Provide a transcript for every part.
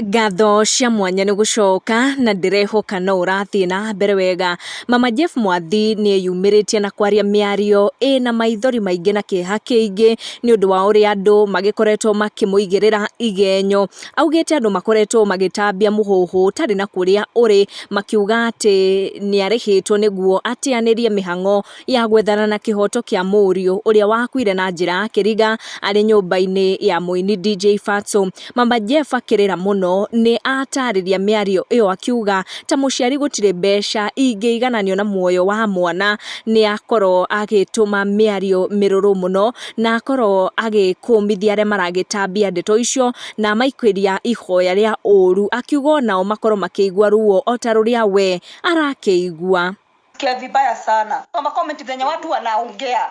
Ngatho cia mwanya nĩ gũcoka na ndĩrehoka no ũrathiĩ na mbere wega. Mama Jeff Mwathi nĩ eyumĩrĩtie na kwaria mĩario ĩna maithori maingĩ na kĩeha kĩingĩ nĩ ũndũ wa ũrĩa andũ magĩkoretwo makĩmũigĩrĩra igenyo. Augĩte andũ makoretwo magĩtambia mũhũhũ ũtarĩ na kũrĩa ũrĩ, makiuga atĩ nĩ arĩhĩtwo nĩguo ateanĩrie mĩhang'o ya gwethana na kĩhoto kĩa mũriũ ũrĩa wakuire na njĩra ya kĩriga arĩ nyũmba-inĩ ya mũini DJ Fatso. Mama Jeff akĩrĩra mũno nĩ atarĩria mĩario ĩyo akiuga ta mũciari gũtirĩ mbeca ingĩigananio na muoyo wa mwana. Nĩ akorwo agĩtũma mĩario mĩrũrũ mũno na akorwo agĩkũmithia arĩa maragĩtambia ndeto icio na amaikĩria ihoya rĩa ũru, akiuga onao makorwo makĩigua ruo o ta rũrĩa we arakĩigua. Sikia vibaya sana. Mama, comment zenye watu wanaongea.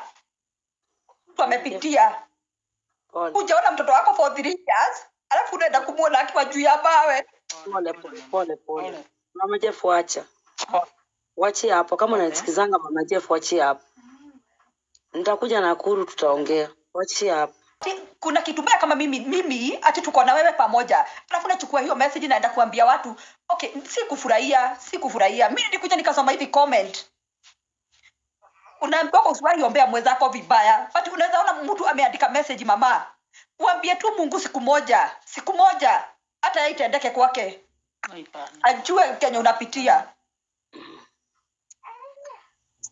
Mtu amepitia. Pole. Hujaona mtoto wako for 3 years, alafu unaenda kumuona akiwa juu ya mawe. Pole pole pole pole. Mama Jeff, wacha. Wachie hapo kama unanisikizanga, Mama Jeff, wachie hapo. Nitakuja Nakuru, tutaongea. Wachie hapo. Kuna kitu mbaya kama mimi ati tuko na wewe pamoja, alafu nachukua hiyo message naenda kuambia watu? Okay, si kufurahia, si kufurahia. Mimi nilikuja nikasoma hivi comment. Unaambiwa usiwahi ombea mwenzako vibaya, but unaweza ona mtu ameandika message. Mama, uambie tu Mungu siku moja, siku moja hata yeye itendeke kwake, ajue kenye unapitia.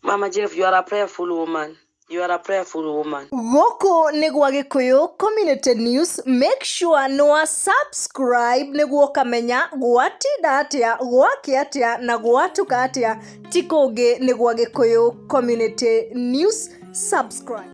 Mama Jeff, you are a prayerful woman. You are a prayerful woman. Gũkũ nĩ gwa Gĩkũyũ Community News. Make sure nĩ wa subscribe nĩguo ũkamenya gwatinda atĩa, gwakĩa atĩa na gwatuka atĩa. Ti kũngĩ, nĩ gwa Gĩkũyũ Community News. Subscribe.